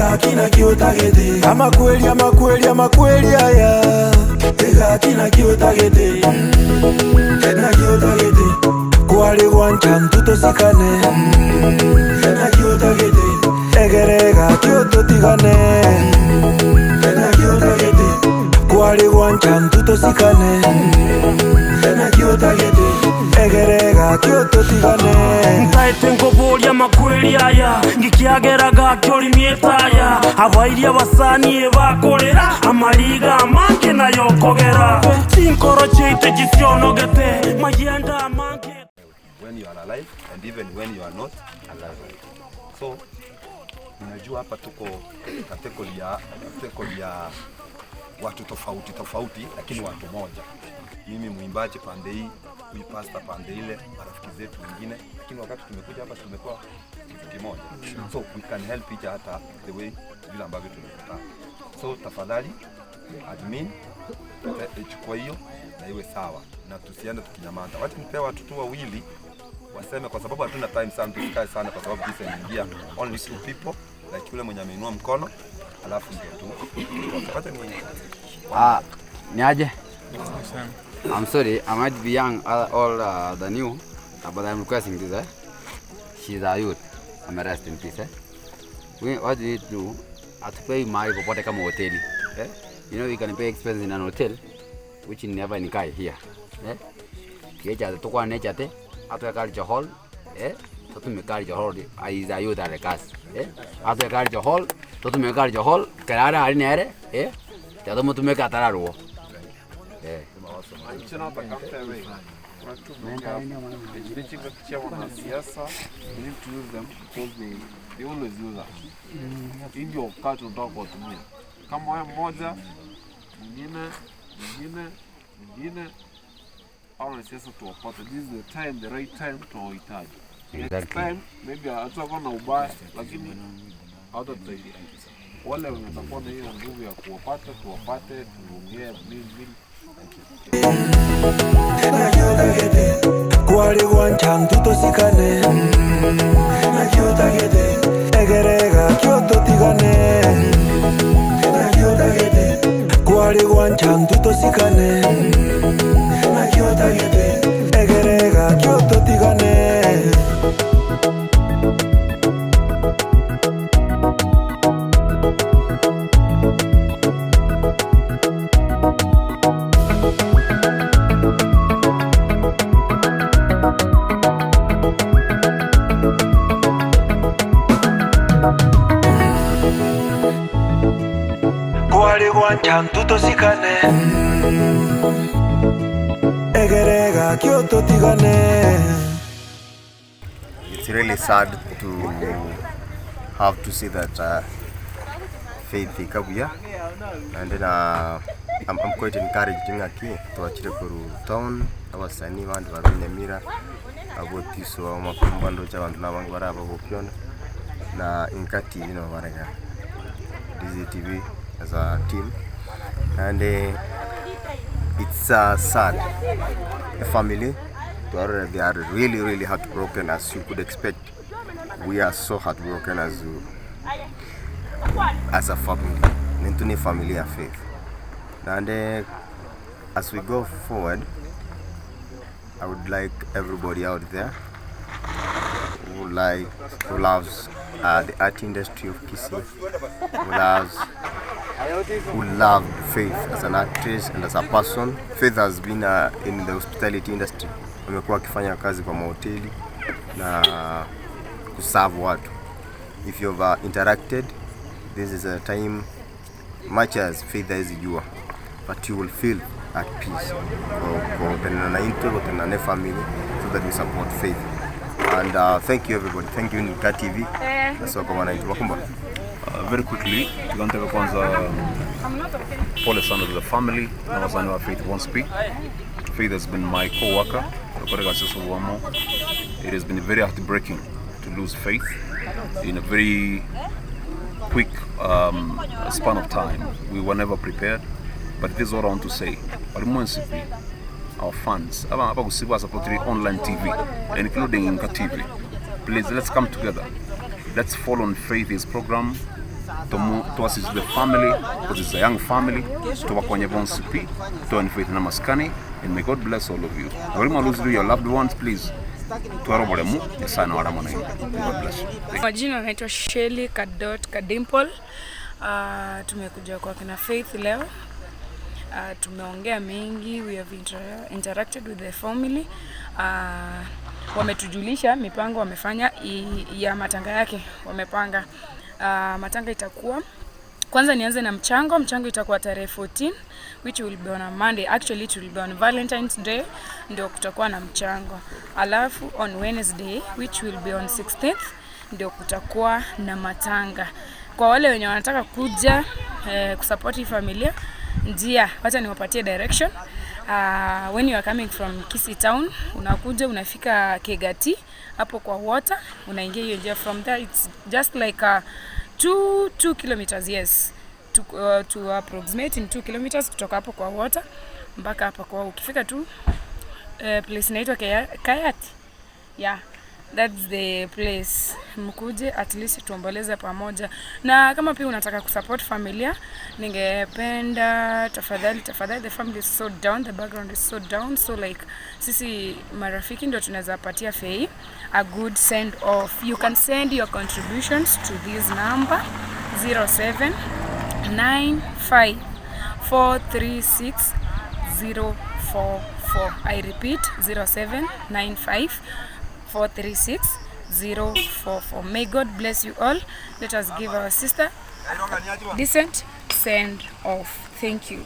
Egaki kiotagete amakweli amakweli amakweli aya egaki na kiotagete na kiotagete kwali gwancha ntutosikane na kiotagete egerega kiototigane na kiotagete kwali gwancha ntutosikane na kiotagete egerega kiototigane ntaete nkoboria makweli aya ngikiageraga kiorimietaya abairia basanie bakorera amariga amange nayokogera chinkoro chiaite chisionogete mayenda amange. When you are alive and even when you are not alive. So unajua hapa tuko kategoria ya watu tofauti tofauti, lakini watu moja. Mimi mwimbaji pande hii, huyu pastor pande ile, marafiki zetu wengine, lakini wakati tumekuja hapa tumekuwa kitu kimoja. So we can help each other the way vile ambavyo tumekutana. So tafadhali admin chukua hiyo na iwe sawa, na tusiende tukinyamaza. Wacha nipewe watu tu wawili waseme, kwa sababu hatuna time sana, tusikae sana kwa sababu kisa inaingia. Only two people, like yule mwenye ameinua mkono, alafu ndio tu. Wacha ni Niaje? I'm sorry, I might be young all than you, but I'm requesting this. She's a youth. I'm a rest in peace. What do you do? Atupei mahali popote kama hoteli. You know, we can pay expenses in an hotel, which never in kai here. Kicha tukwa nechate, atwe culture hall, tutume culture hall, is a youth ale kas. Atwe culture hall, tutume culture hall, kerara ali nere, tatomo tume katararuo. We need to use them because they always use us. Hii ndio wakati tunataka kuwatumia. Kama wewe mmoja, mwingine, mwingine, mwingine, au wanasiasa tuwapate. This is the time, the right time tunawahitaji. Next time maybe hatakuwa na ubaya, lakini hawatatusaidia. Wale watakuwa na hiyo nguvu ya kuwapata, tuwapate, tuongee nini. Kwali gwancha ntutosikane na kiotagete egerega kiototigane na kiotagete kwali gwancha ntutosikane na kiotagete egerega kiototigane. Ntutosikane egerega kiototigane. It's really sad to have to see that Faith Kabuya, and then I'm quite encouraged ngaki twachire kuru town abasani bandu barunyamira abotiso amakumba ndocha bandu nabangi baraba bokyona na inkati ino barega DZTV as a team, and it's sad. A family, they are really, really heartbroken, as you could expect. We are so heartbroken as a family, Nintuni family of Faith. And as we go forward, I would like everybody out there who loves the art industry of Kisii, who loved Faith as an actress and as a person. Faith has been in the hospitality industry. Amekuwa akifanya kazi kwa mahoteli na kuserve watu. If you've interacted, this is a time much as Faith is jua, but you will feel at peace. Kwa na family, so that we support Faith. And thank you everybody. Thank you Nika TV. Very quickly, tunataka kwanza pole sana to the family na wasanii wa Faith Wonsby. Faith has been my co-worker. It has been very heartbreaking to lose Faith in a very quick span of time. We were never prepared, but this is what I want to say. Our fans, support online TV, including Inka TV. Please, let's come together. Let's follow on Faith's program. To assist the family, because it's a young family, tobakonye bonsi pi, to Faith na maskani, and may God bless all of you. Awali lose your loved ones, please. Tuarobolemu, Nyasaye na waramu na God bless you. Thank you. Majina naitwa Shelly Kadot Kadimpol. Tumekuja kwa kina Faith leo. Tumeongea mengi, we have interacted with the family. Wametujulisha mipango wamefanya ya matanga yake, wamepanga. Matanga itakuwa, kwanza nianze na mchango. Mchango itakuwa tarehe 14, which will be on a Monday. Actually, it will be on Valentine's Day ndio kutakuwa na mchango. Alafu on Wednesday, which will be on 16th, ndio kutakuwa na matanga. Kwa wale wenye wanataka kuja kusupport hii familia, njia, wacha niwapatie direction. When you are coming from Kisii town, unakuja unafika Kegati hapo kwa water, unaingia hiyo njia. From there it's just like 2 kilometers, yes, to approximate in 2 kilometers kutoka hapo kwa water mpaka hapa kwa, ukifika tu place inaitwa Kayati, yeah, that's the place. Mkuje at least tuomboleze pamoja, na kama pia unataka kusupport familia, ningependa tafadhali, tafadhali, the family is so down, the background is so down, so like sisi marafiki ndio tunaweza patia Fei a good send off. You can send your contributions to this number, 0795 436 044. I repeat, 0795 436 044. May God bless you all. Let us give our sister decent send off. Thank you.